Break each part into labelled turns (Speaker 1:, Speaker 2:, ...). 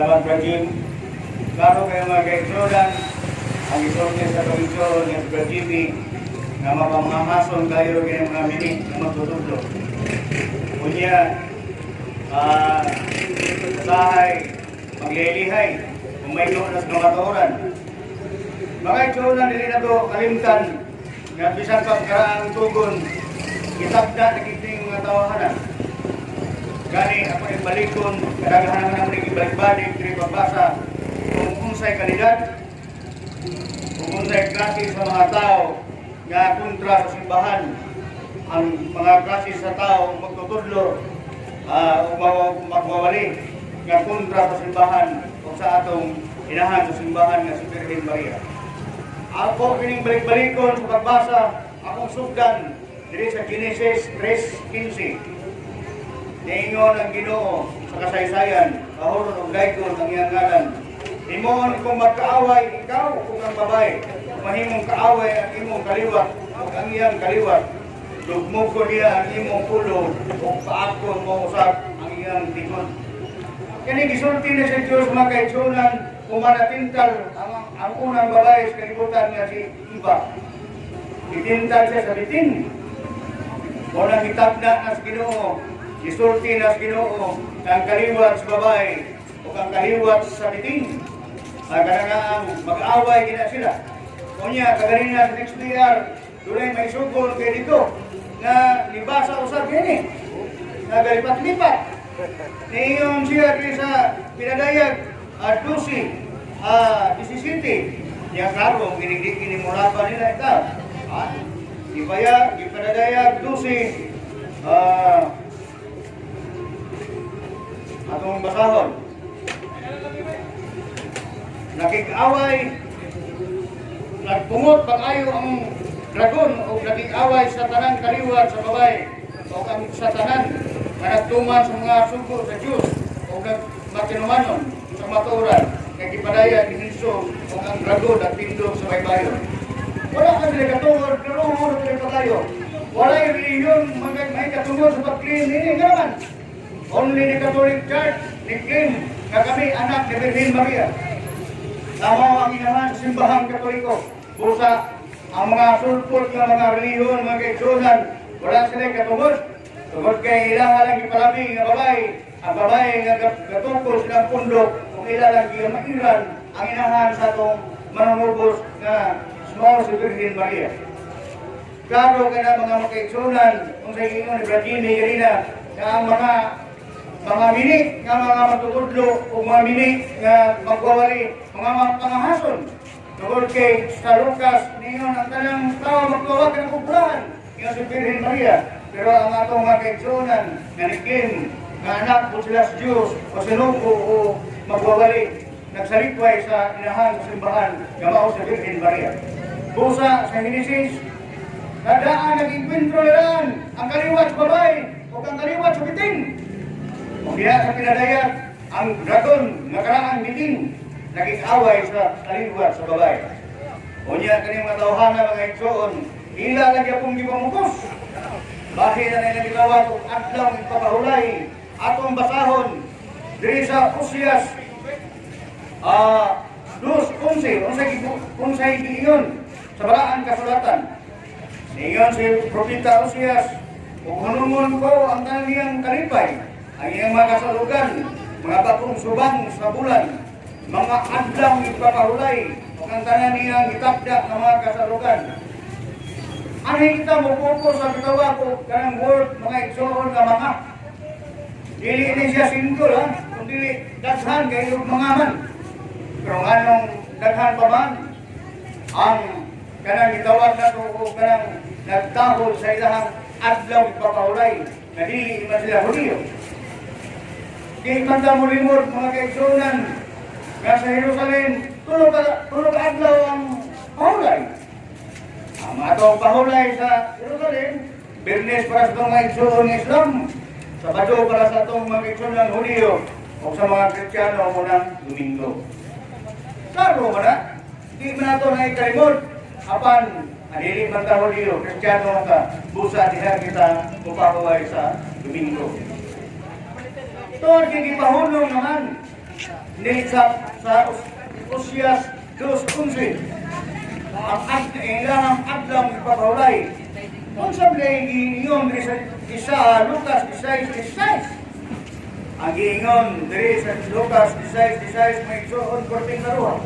Speaker 1: Salamat, Brad Jim. Klaro kayo, mga kaigsuonan, ang isulti sa atong igsoon nga si Brad Jimmy nga mapamamason kayo kini mga mini nga magtutudlo. Unya, usahay, maglilihay, kung may na sa kamatuoran. Mga igsuonan, dili na to kalimtan nga bisan pa karaang tugon, kitagda na kining mga tawahanan. Gani ako yung balikon, kadaghanan naman naman ibalik-balik, diri pagbasa, kung unsay kalidad, kung unsay klase sa mga tao nga kontra sa simbahan, ang mga klase sa tao magtutudlo, o magwawali, nga kontra sa simbahan o sa atong inahan sa simbahan nga si Virgin Maria. Ako kining balik-balikon sa pagbasa, akong sugdan diri sa Genesis 3:15. Niingon ang Ginoo sa kasaysayan, kahuron og daygon ang iyang ngalan. Himuon kung magkaaway ikaw ug ang babae, mahimong kaaway ang imong kaliwat ug ang iyang kaliwat. Dugmog niya ang imong ulo ug paakon mo usab ang iyang tikod. Kini gisulti na sa Diyos, mga kaigsuonan, kung manatintal ang unang babae sa kalibutan nga si Eva. Itintal siya sa bitin. Mao nang gitagna na sa Ginoo, gisulti na sa Ginoo ang kaliwat sa babae o ang kaliwat sa bitin. Ang kanang mag-away gina sila. Unya kaganina sa next PR, dunay may sugol kay dito na nibasa usab kini. Nagalipat-lipat. Niingon siya diri sa pinadayag at 12, 17. Niya klaro, ginigdi kini muraba nila ita. Ah, gipaya, gipanadayag 12, atong basahon. Nakig-away, nagpungot pag-ayo ang dragon o nakig-away sa tanang kaliwat sa babae o ang sa tanan nga nagtuman sa mga sugo sa Diyos o nagmatinumanon sa matuoran kay gipadayag ni Hesus o ang dragon at tindog sa baybayon. Wala ka sila katungod, pero mo na sila patayo. Wala yung relihiyon may katungod sa pag-claim nini. Nga naman, only the Catholic Church ni-claim nga kami anak ni Virgin Maria. Tama ang inahan sa simbahang Katoliko. Busa, ang mga sulpot nga mga relihiyon, mga kaigsuonan, wala sila katungod. Tungod kay ilaha lang ipalami nga babae, ang babae nga gatukol silang pundok, kung ila lang gimairan ang inahan sa atong manunubos nga small si Virgin Maria. Klaro kay na, mga makaigsuonan, kung sa ingon ni Brad Jimmy kanina, nga ang mga mini nga mga matutudlo o mga mini nga magwawali, mga pangahason. Tungod kay sa Lucas, niyon ang tanang tao magtawag ng kubrahan, nga si Virgin Maria. Pero ang atong mga kaigsuonan, nga ni-claim, nga anak po sila sa Diyos, o sinuko o magwawali, nagsalikway sa inahan sa simbahan, nga mao sa Virgin Maria. Busa sa Genesis, kadaan nag-enkwentro nilaan ang kaliwat sa babae o ang kaliwat sa bitin. O diha sa pinadayag, ang dragon nga karaang bitin, naging-away sa kaliwat sa babae. O niya kaning mga tawhana, mga igsoon, ila lang gyapong gipamukos. Bahin na nila gitawag og adlaw ipapahulay atong basahon diri sa Osias 2:11, unsay giingon sa balaan kasulatan. Niingon si Propeta Osias, "Ug hunungon ko ang tanan niyang kalipay, ang iyang mga kasalugan, mga bagong subang sa bulan, mga adlaw ipapahulay, ug ang tanan niyang gitakda nga mga kasalugan." Anhi kita mo focus sa gitawag og kanang word, mga igsoon, nga mga. Dili ni siya single ha, kung dili daghan kay og mga man. Pero nganong daghan pa man ang kanang gitawag nato og kanang nagtahol sa ilahang adlaw ipapahulay nga dili man sila Hudiyo? Di man ta molimot, mga kaigsuonan, nga sa Jerusalem tulo ka adlaw ang pahulay. Ang atong pahulay sa Jerusalem, Biyernes para sa atong mga igsoon ng Islam, Sabado para sa atong mga igsoon ng Hudiyo, o sa mga Kristiyano mo ng Domingo. Klaro man na, di man nato na ikalimot, apan dili man ta Hudiyo, Kristiyano ka, busa diha kita mupahuway sa Domingo. Tungod kay gipahulong naman. ni sa Osias 2:11. Ang ilang adlaw ipapahulay. Unsa may giingon diri sa isa Lucas 16:16? Ang giingon diri sa Lucas 16:16, may igsoon, korting laruha.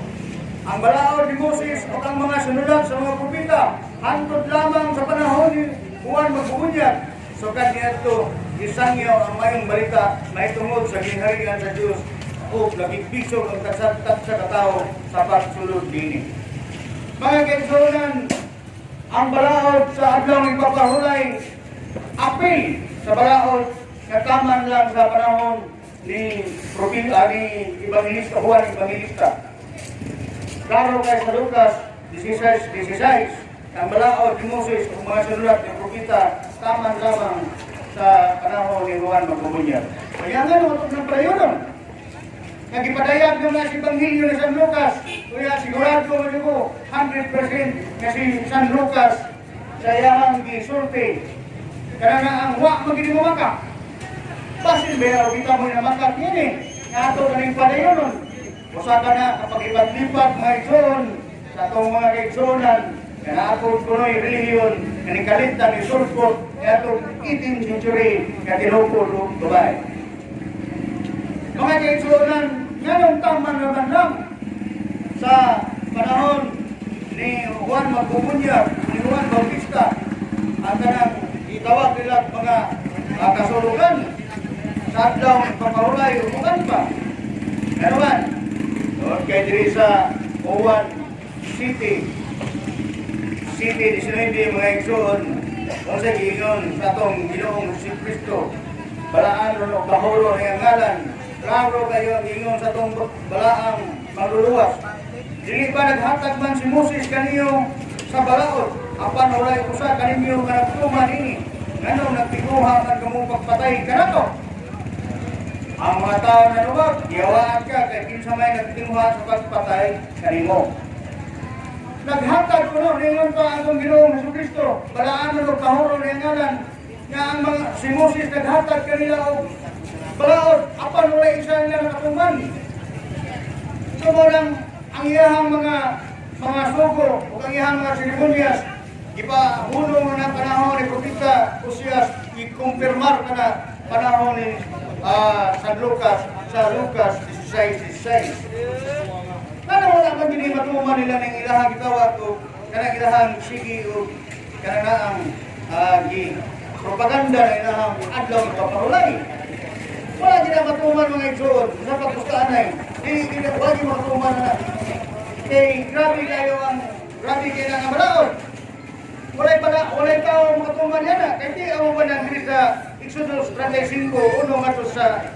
Speaker 1: Ang balaod ni Moses o ang mga sinulat sa mga propeta hantod lamang sa panahon ni Juan Magbubunyag. Sukad niadto, gisangyaw ang mayong balita mahitungod sa gingharian sa Dios o nagigbisog ang tagsa ka tawo sa pagsulod dini. Mga kaigsuonan, ang balaod sa adlaw ipapahulay apil sa balaod nga taman lang sa panahon ni propeta ni Evangelista Juan Evangelista. Klaro kay sa Lucas 16:16, ang balaod ni Moses ug mga sinulat ni propeta taman lamang sa panahon ni Juan Magbubunyag. Kaya nga no, ng prayonon. Nga gipadayag nga si Ebanghelyo ni San Lucas, kaya sigurado mo ko 100% nga si San Lucas sa iyahang gisulti. Kana nga ang wa magini mo maka. Basin ba kita mo na maka kini nga ato kaning padayonon. Usa ka na kapag lipat-lipat, mga igsoon, sa atong mga kaigsuonan nga naa pod kuno'y relihiyon nga nikalimtan ni sulpot nga atong 18th century nga tinukod og babae. Mga kaigsuonan, nganong taman naman lang sa panahon ni Juan Magbubunyag, ni Juan Bautista, ang kanang itawag nila mga kasulugan sa adlaw papahulay o bukan pa? Pero man, doon kay diri sa Juan City, City 19, mga igsoon, kung sa giingon sa atong Ginoong si Kristo, balaan ron og kaholo ang ngalan. Klaro kayo ang giingon sa atong balaang manluluwas. Dili ba naghatag man si Moses kaniyo sa balaod, apan walay usa kaninyo nga nagtuman ini? Nganong nagtinguha man kamo pagpatay kanato? Ang mga tao nanubag, "Gihawaan ka kay kinsa may nagtinguha sa pagpatay kanimo." Naghatag kuno ningon pa ang atong Ginoong Hesukristo, balaan man og kaholo ni ngalan, nga ang mga si Moses naghatag kanila og balaod apan walay isa nila nakatuman. So mo lang ang iyahang mga sugo o ang iyahang mga seremonyas gipahulong na panahon ni Propeta Osias, i-kumpirmar ka na panahon ni San Lucas sa Lucas 16:16. Ngano wala man gini matuman nila ning ilahang gitawag o kanang ilahang sige o kanang naang gi propaganda na ilahang adlaw ipapahulay? Wala gina matuman, mga igsoon, sa pagkustaan ay di gina wala gina matuman na kay grabe kayo na ang balaod. Walay pala, walay tao makatuman yan na. Kay di amo ba nang diri sa Exodus 35, uno ngadto sa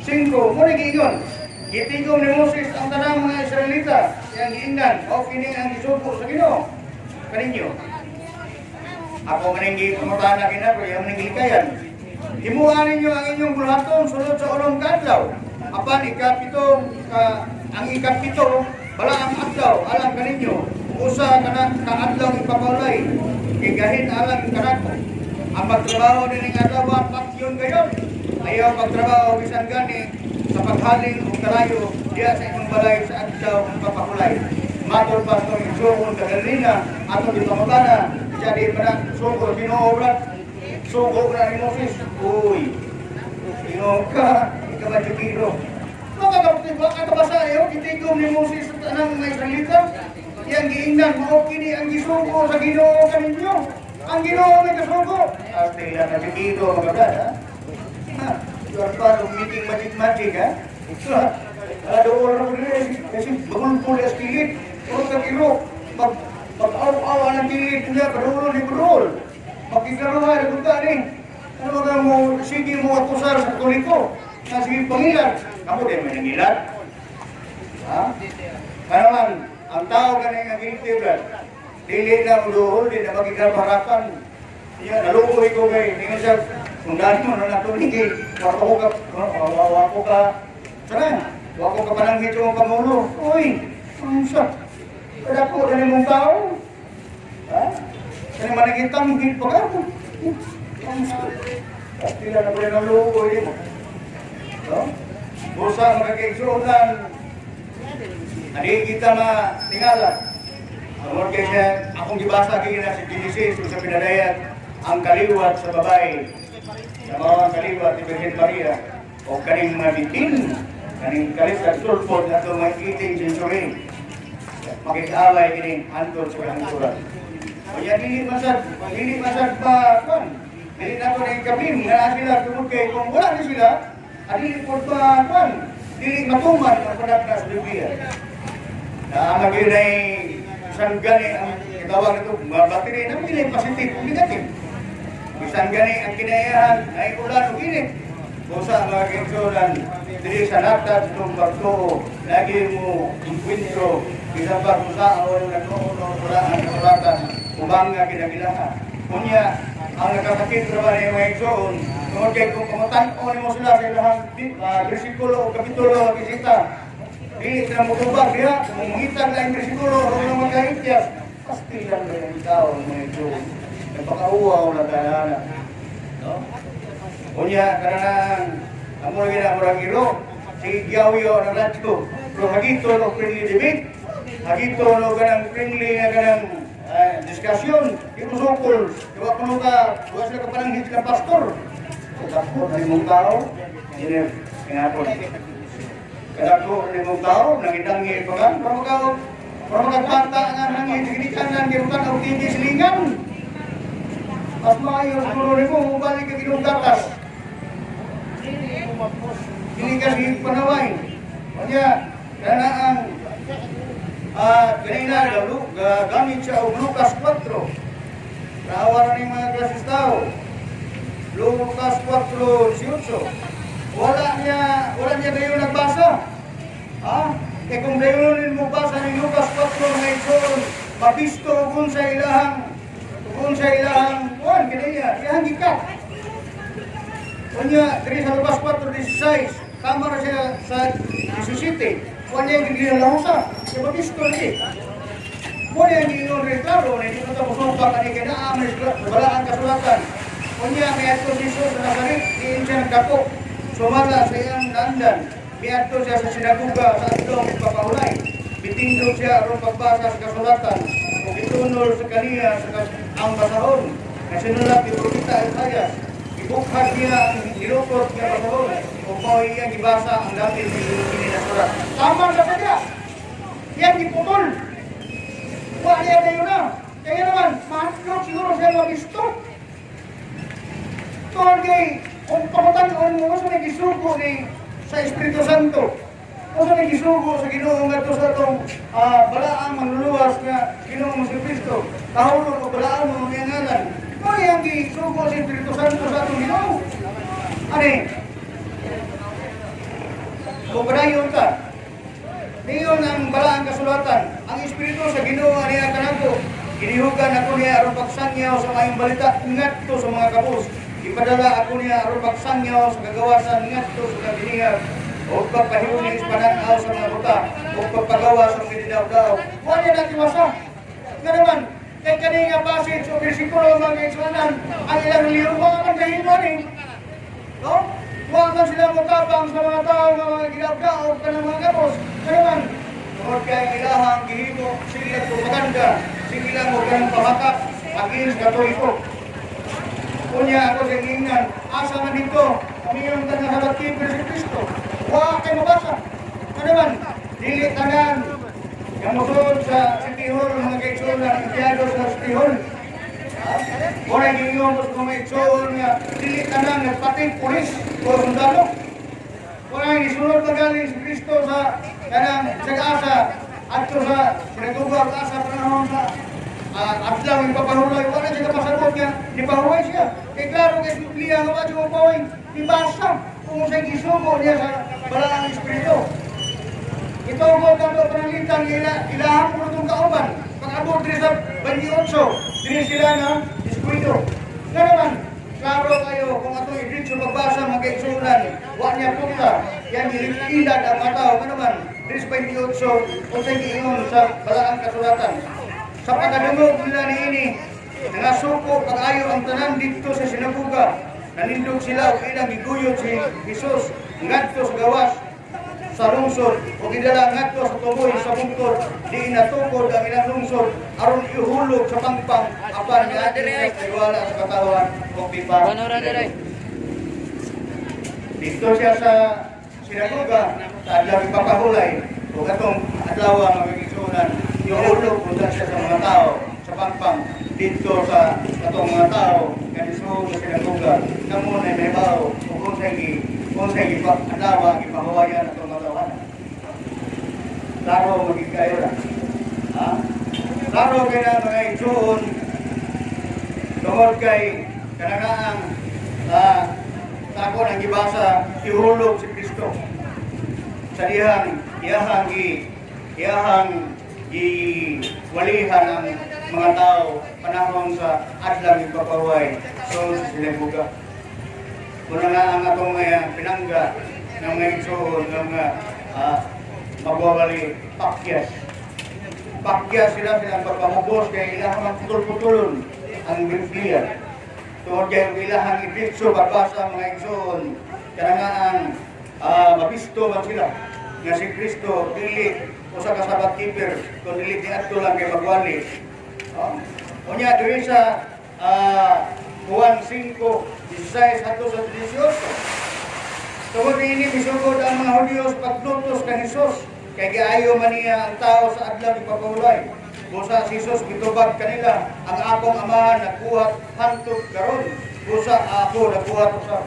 Speaker 1: 5, mo ni giingon. Gitigom ni Moses ang tanang mga Israelita, iyang giingnan, "O kini ang gisugo sa Ginoo kaninyo." Ako maning gipangutana kina pero iyang maning gilikayan. "Himuha ninyo ang inyong buluhaton sulod sa ulong kadlaw. Apan ang ikapito balaang adlaw alang kaninyo. Usa kana ka adlaw ipapahulay. Kay gahin alang kanako. Ang magtrabaho nining adlaw patyon kayo. Ayaw pagtrabaho bisan gani sa paghalin o kalayo diya sa inyong balay sa adlaw papahulay." Matol pa itong igsoon kagalina atong gipangutana jadi pa na sugo Ginoo, brad. Sugo na ni Moses. Uy. Ingon ka, ikaw ba Jukiro? Baka kabasa iyo, gitigom ni Moses sa tanang mga Israelita. Iyang giingnan, "Mao kini ang gisugo sa Ginoo kaninyo." Ang Ginoo may kasugo. Ate na Jukiro, mga brad, ha? Ha? You are part of making magic magic, ha? Doon na ko rin. Kasi bagulpul as kilid. Puro ka kiro. Mag-aw-aw ang kilid niya, kadulo ni Brol. Makikaruha, nagpunta ni. Ano ba mo, sige mo akusar sa Katoliko. Na sige pangilat. Kamu din may nangilat. Ha? Kaya man, ang tao ganing ang guilty, brad. Dili na uduhol, di na makikarapan. Iya, naluoy ko kay, ningon siya, kung dani mo na nato ni wako ka, sana, wako ka pananghit yung pangulo. Uy, ang sa, kada ko na mong tao. Ha? Kaya managitang pa ka. Ang sa, tila na ko rin ang luoy mo. No? Busa, mga kaigsuonan, adi kita matingala. Amor kay siya, akong gibasa kay na si Genesis sa pinadayag ang kaliwat sa babae. Sa mao ang kaliwat ni Virgen Maria o kaning mga bitin, kaning kalit at sulpot na itong mga 18th century. Makikaway kini hantod sa kahangturan. O yan, dili masad pa, kwan. Dili na ko na ikabim, nga naa sila, tungod kay kung wala ni sila, adili po pa, kwan, dili matuman ang panagna sa Biblia. Na ang lagi na isang gani ang itawag nito, mga battery na hindi positive o negative. Bisan gani ang kinayahan, ay ulan o init. Busa, mga kaigsuonan, dili sa natad itong pagtuo, lagi mo inkwentro, bisan pa kung saan nagtuo o ang kasulatan, ubang nga kinabilaha. Unya, ang nakasakit ra ba ni mga igsoon, tungod kay kung pamutan-o nimo sila sa ilahang bersikulo o kapitulo o bisita, dili sila mutubag diha, kung mangitag na ang bersikulo, o nga magkahityas, pastilan ba yung tao, mga igsoon? Nagpakauwaw na tayo. No? Unya, kanang amo lagi na murag iro, sige gyawyo ng radyo. Pero hagito no friendly debate, hagito no kanang friendly nga kanang discussion, di mo sukol, di ba kuno ka, wa sila ka pananghit sila pastor. Kadako na imong tao, yun ingapon. Kadako na imong tao, nangidanghi pa ka, para makapata nga nangit, ginikanan, girukan og TV silingan. Mas maayo siguro nimo mubalik ka Ginoong gatas. Dili ka sige panaway. Kanya, kana ang kanina gamit siya og Lucas 4. Naawa na ning mga klases tao. Lucas 4:18. Wala niya dayon nagbasa. Ha? Kaya kung dayon mo basa ni Lucas 4 nga igsoon, mapisto ug sa ilahang kuan kaniya, iyahang gikat. Unya, diri sa Lucas 4:16, tama ra siya sa 17. Kuan niya yung ginalahusa, kaya mapisto ni. Mo niya ang giingon rin klaro, na hindi mo ito musuka kani kay naa may balaan kasulatan. Unya, may adto si Jesus sa Nazaret, diin siya nagdako. Sumala sa iyang daandan, miadto siya sa sinaguga sa adlong papahulay. Bitindog siya aron pagbasa sa kasulatan, ug gitunol sa kaniya sa ang basahon na sinulat ni Propeta Isaias. Ibukhat niya ang gilukot nga basahon, ug mao iyang gibasa ang dapit kini na surat. Tama sa kanya. Yan giputol. Wa niya na yun na. Kaya naman, mahadlok siguro siya mabisto. Tuhan kay, kung pamatan-on mo, sa may gisugo ni sa Espiritu Santo, kung sa may gisugo sa Ginoo ngadto sa atong balaang manluluwas nga Ginoong Kristo, kahulog o balaan mo ang iyang ngalan. Mo iyang gisugo sa Espiritu Santo sa atong Ginoo. Ani? Kung padayon ka, niyon ang balaang kasulatan, ang Espiritu sa Ginoo ani ang kanako. Ginihugan ako niya aron pagsangyaw sa maayong balita ngadto sa mga kabus. Ipadala ako niya aron pagsangyaw sa kagawasan ngadto sa kabinihag. O pagpahiunis pananaw sa mga buta o pagpagawa sa mga dinaw-daw. Wala niya natiwasa. Nga naman, kay kani nga passage o bersikulo, mga kaigsuonan, ang ilang liyo mga man kahimo ni. No? Wa man sila motabang sa mga tao nga mga gidaw-daog kanang mga gabos. Nga naman, tungod kay ilahang gihimo sila propaganda, sila mo kanang pamatak against Katoliko. Unya ako sa ingnan, asa man dito, kami yung tanang gatekeeper si Kristo. Wa kay mabasa. Nga naman, dili tanan nga mosulod sa City Hall, mga kaigsuonan, empleyado sa City Hall. Wala giingon ko sa mga igsoon nga dili tanan nagpati pulis o sundalo. Wala gisulod na galing si Kristo sa kanang sa asa adto sa sinaguga ug asa panahon sa adlaw yung papahulay. Wala siya kapasabot nga nipahuway siya. Kay klaro kay Biblia nga wa siya mapahuway. Gibasa kung sa gisugo niya sa balaang espiritu. Ito mo kang pananglitan ila ilahang po itong kauban. Pag-abot diri sa 28, diri sila na diskuido. Nga naman, klaro kayo kung atong i-diretso pagbasa, mga kaigsuonan, wa niya punta. Yan ilad ang mga tao. Nga naman, diri sa 28, kung sa giingon sa balaang kasulatan. Sa pagkadungog nila niini, nangasuko pag-ayo ang tanan didto sa sinaguga. Nanindog sila ug ilang giguyod si Jesus ngadto sa gawas. sa lungsod o gidala ngadto sa tuboy sa bungtod, di natukod ang ilang lungsod aron ihulog sa pangpang, apan niadto sa taliwala sa katawhan ug pipa. Dito siya sa sinagoga sa adlaw ipapahulay, ug atong adlaw, mga igsuonan, ihulog punta siya sa mga tao sa pangpang dito sa atong mga tao nga disugo sa sinagoga. Kamo na may bao ug kung sa gi adlaw gipahuwayan atong mga tawo. Klaro maging kayo ra, ha? Klaro kay na, mga igsuon, tungod kay kananaang sa ako nang gibasa, ihulog si Kristo sa dihang iyahang gi walihan ang mga tao panahon sa adlaw ipapahuway so sa sinagoga. Muna nga ang atong mga pinangga ng mga igsuon ng mga magwawali, pakyas. Pakyas sila silang pagpamugos kay ilang magputol-putulon ang Biblia. Tungod kay ang ilahang ipitso pagbasa, mga igsoon, kanangaan mabisto man sila nga si Kristo dili usa ka Sabbath keeper kun dili niadto lang kay magwali. Oh. Unya diri sa Juan 5:16 hangtod sa 18. Tungod niini misugod ang mga Hudyo sa paglutos kang Hesus kay giayo man niya ang tao sa adlaw ipapahulay. Busa si Jesus mitubag kanila, "Ang akong Amahan nagbuhat hantod karon. Busa ako nagbuhat usab."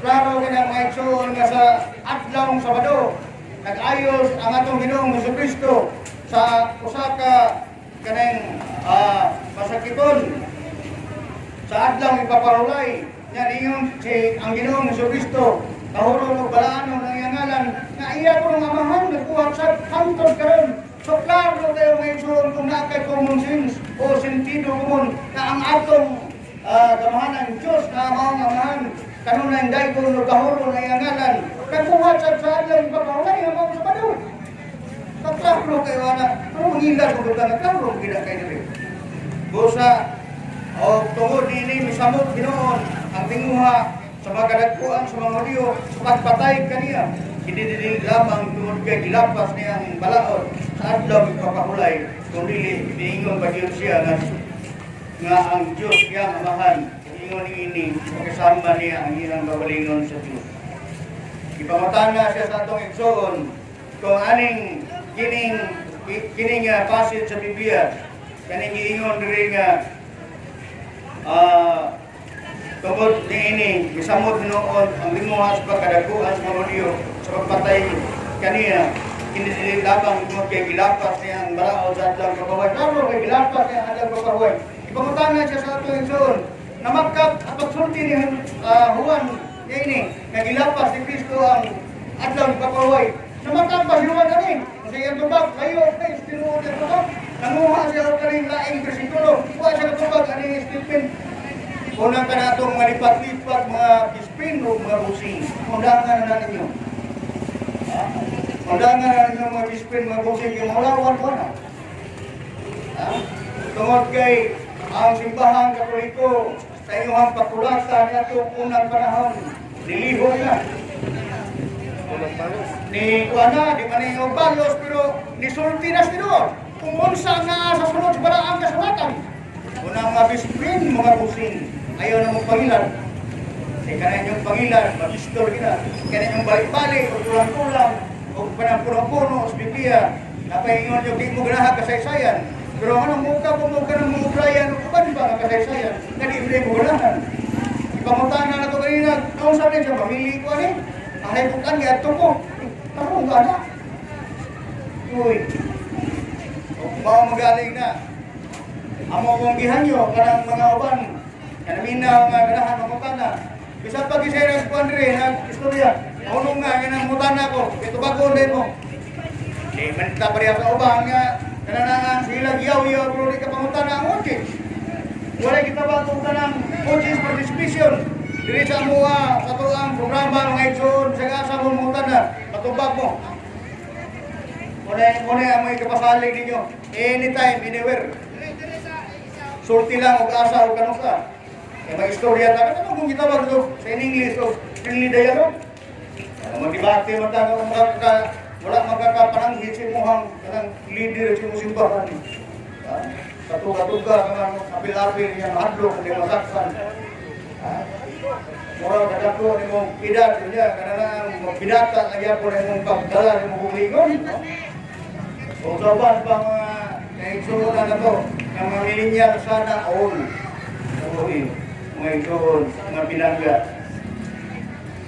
Speaker 1: Klaro kina, mga igsoon, nga sa adlaw Sabado nag-ayos ang atong Ginoong Hesukristo sa usa ka kanang masakiton sa adlaw ipapahulay. Nya niyon si ang Ginoong Hesukristo kahurong og balaanon ang iyang ngalan nga iya ko ng Amahan nagbuhat sa hantod karon. So klaro kayo, mga igsoon, kung naa kay common sense o sentido komon na ang atong gamahanan Diyos na maong Amahan kanunay daygon o kahurong ang iyang ngalan nagbuhat sa adlaw ipapahulay nga maong Sabado. Klaro kayo ana. Ano mangilad ko ka, klaro gid kay diri. Busa o tungod niini misamot hinuon ang tinguha sa mga kadagkuan sa mga Hudyo sa pagpatay kaniya. Hindi dili lamang tungod kay gilapas niya ang balaod sa adlaw ipapahulay, kung dili niingon pa gyud siya nga ang Diyos iyang Amahan. Ingon niini kasama niya ang ilang kaugalingon sa Diyos. Ipamutana siya sa atong igsoon kung aning kining kining passage sa Biblia kaning giingon diri nga tungod niini misamot hinuon ang tinguha sa pagkadaguan sa mga Hudyo sa pagpatay kaniya, kini dili lamang tungod kay gilapas niya ang balaod sa adlaw kapahuway. Klaro kay gilapas niya ang adlaw kapahuway. Ipamutana siya sa atong igsoon namakap ang pagsulti ni Juan niini nga gilapas ni Kristo ang adlaw kapahuway. Namakap ba si Juan ani sa iyang tubag? Layo kay tinuod ang tubag. Nanguha siya og kaning laing bersikulo. Wa siya katubag ani statement. Unang ka na itong mga lipat-lipat, mga ispin o mga busing. Undangan na ninyo. Ha? Undangan na ninyo mga ispin, mga busing, yung mga lawan ko na. Ha? Tungod kay ang Simbahang Katoliko sa inyong pagkulasa niya itong unang panahon, niliho na. Ni kuana, di man ninyo balos, pero nisulti na siya doon. Kung unsa nga sa sulod sa balaang kasulatan. Unang mga bispin, mga busing, ayaw na mong pangilan. Kaya kanan yung pangilan, mag-istor kita. Kanan yung balik-balik, o tulang-tulang, o panang puno-puno sa Biblia. Napahingon yung di mo ganahan kasaysayan. Pero ano, mukha po mo ka ng mga ubrayan o uban ba ang kasaysayan na di mo ganahan. Ipamutana na ito kanina, naunsa rin siya, mamili ko ani. Ahay ko kan, giadto ko. Tarong ka na. Uy. O, mao magaling na. Amo kong gihanyo, kanang mga uban, kanaminaw nga ganahan mamutana. Bisan pag isay nagkuhan diri, nag-istorya. Maunong nga, ganang mutana ko, ito bago din mo. Di man ka pareha sa uban nga, kananaan sila giyaw-yaw pero di ka pangutana ang audience. Wala kita bago ka ng audience participation. Diri sa amuha, sa tuang programa, mga igsoon, sa asa mo mutana, patubag mo. Muna ang mga kapasalig ninyo. Anytime, anywhere. Sulti lang og asa og kanusa. Kaya may istorya ta, ano kung gitawag ito sa in English o friendly dialogue? Magdebate man ta nga wala magkakapananghit sa imuhang kanang leader sa imong simbahan. Ha? Katuga-tuga ka nga apil-apil niya mahadlok hindi masakpan. Ha? Mura kadako nimong edad niya kana na binata na gyapon imong pagdala nimong kaugalingon. O sa uban pa mga kaigsuonan na to, ng mga millennial sana all. Uy, mga igsoon, mga pinangga.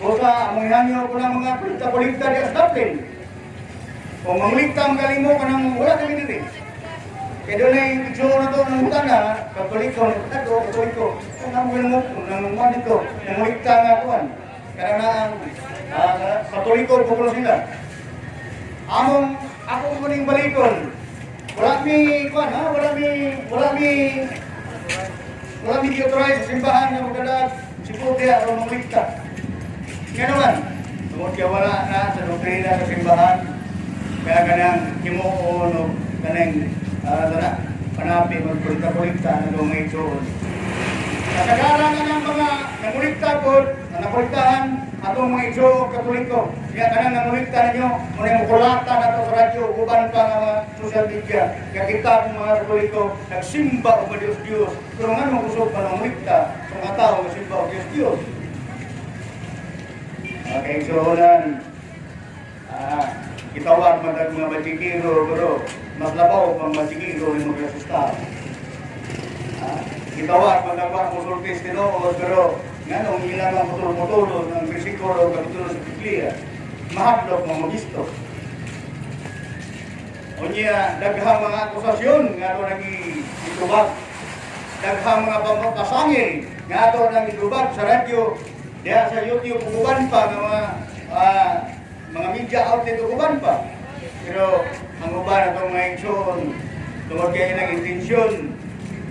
Speaker 1: O sa mga hanyo ko ng mga kolekta-kolekta di sa Dublin. Kung mangulikta ang galing mo, kanang wala kami diri. Kaya doon ay igsoon na to ng tana, Katoliko, Katoliko, Katoliko. Kung ang mo, kung nang dito, nangulikta nga kuan. Kanang na ang Katoliko, pupulo sila. Among ako muning balikon. Wala mi kuan ha, wala mi gi-authorize sa simbahan nga magdala si Puti aron mangulikta. Nga naman, tungod kay wala na sa doktrina sa simbahan, kaya kanang himuon o kanang sana, panapi magkulikta-kulikta na doon mga igsoon. Kasagaran na ng mga nangulikta po, na nakuliktahan atong mga igsoon Katoliko. Kaya kanang nangulikta ninyo, muna yung kulata na to sa radyo, uban pa nga mga social media. Kaya kita akong mga Katoliko, nagsimba o mga Diyos-Diyos. Pero nga nung kusog pa nangulikta sa mga tao, nagsimba o Diyos-Diyos. Okay, igsuonan, gitawag man ang mga batsikero, pero mas labaw pang batsikero ni mga sustao. Gitawag man ang mga musultis tinuod, pero nganong ilang ang putol-putulon ng bersikulo o kapitulo sa Biblia, mahadlok mo magisto. Unya, daghang mga akusasyon nga ato nang itubag. Daghang mga pasangil nga ato nang itubag sa radyo, diha sa YouTube, ug uban pa nga mga media outlet ug uban pa. Pero ang uban atong mga igsoon, tungod kay ilang intensyon,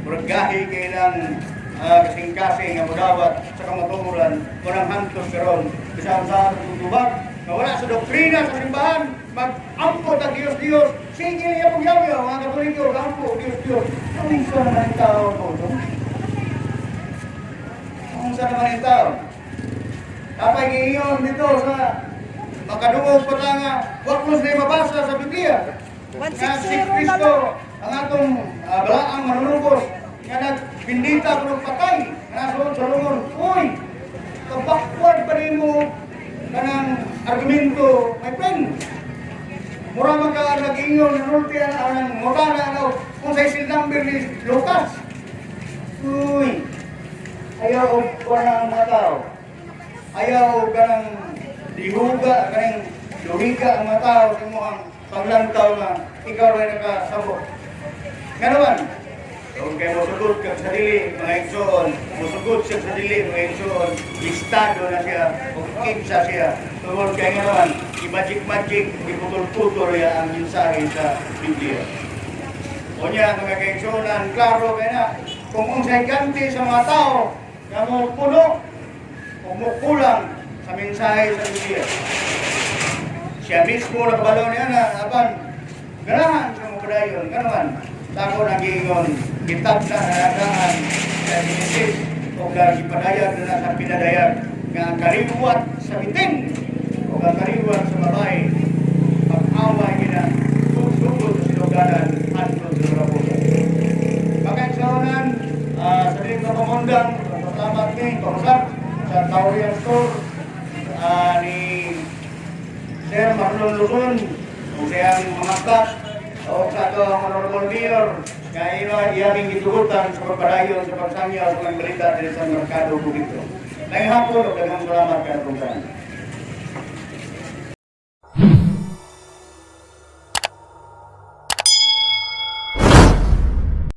Speaker 1: murag gahi kay ilang kasing-kasing nga modawat sa kamatuoran, walang hantos karon bisan sa atong tubag nga wala sa doktrina sa simbahan, mag-ampo tag Diyos Diyos. Sige niya pong yaw mga Katoliko, ampo Diyos Diyos. Unsa naman ang tao po, no? Unsa naman ang tao? Tapay giingon dito sa makadungog pa ta nga wa ko sila mabasa sa Biblia nga si
Speaker 2: 160 na
Speaker 1: Kristo
Speaker 2: lang.
Speaker 1: Ang atong balaang manunubos nga nagbindita kuno patay nga nasuod sa lungon. Uy, ka-backward pa rin mo kanang argumento, my friend. Mura man ka nag-ingon, nanulti ang ang mutana ano kung sa seal number ni Lucas. Uy, ayaw og kuan ang mga tao, ayaw kanang dihuga, kanang luhiga ang mga tao sa imong paglantaw nga ikaw rin nakasabot. Nga naman, kung kay mosugod kag sa dili, mga igsoon, mosugod siya sa dili, mga igsoon, listado na siya, o kinsa siya. Tungod kay nga naman, i-magic-magic, iputol-putol ya ang mensahe sa Biblia. O niya, mga kaigsuonan, klaro kay na, kung unsay ganti sa mga tao, nga mo puno, o mo kulang sa mensahe sa Biblia. Siya mismo nakabalo niya na, apan, ganahan siya mo padayon, ganahan. Sa ako nagiingon, gitagna na nagaan sa Genesis, o gipadayag na sa pinadayag, nga ang kariwat sa bitin, o ang kariwat sa babae, pag-away gina, sugod sa sinuganan, hantod sa karapusan. Mga sa diling kapamundang, salamat ni Pausap sa Taurian Store, ni Sir Marlon Luzon, o siyang mga staff, o sa ato ang Honorable Mayor, nga ino iyaming gitugutan sa pagpadayon sa pagsangyaw sa mga balita diri sa Merkado Bukidnon. Ngayong hapon, o daghang salamat kanatong tanan.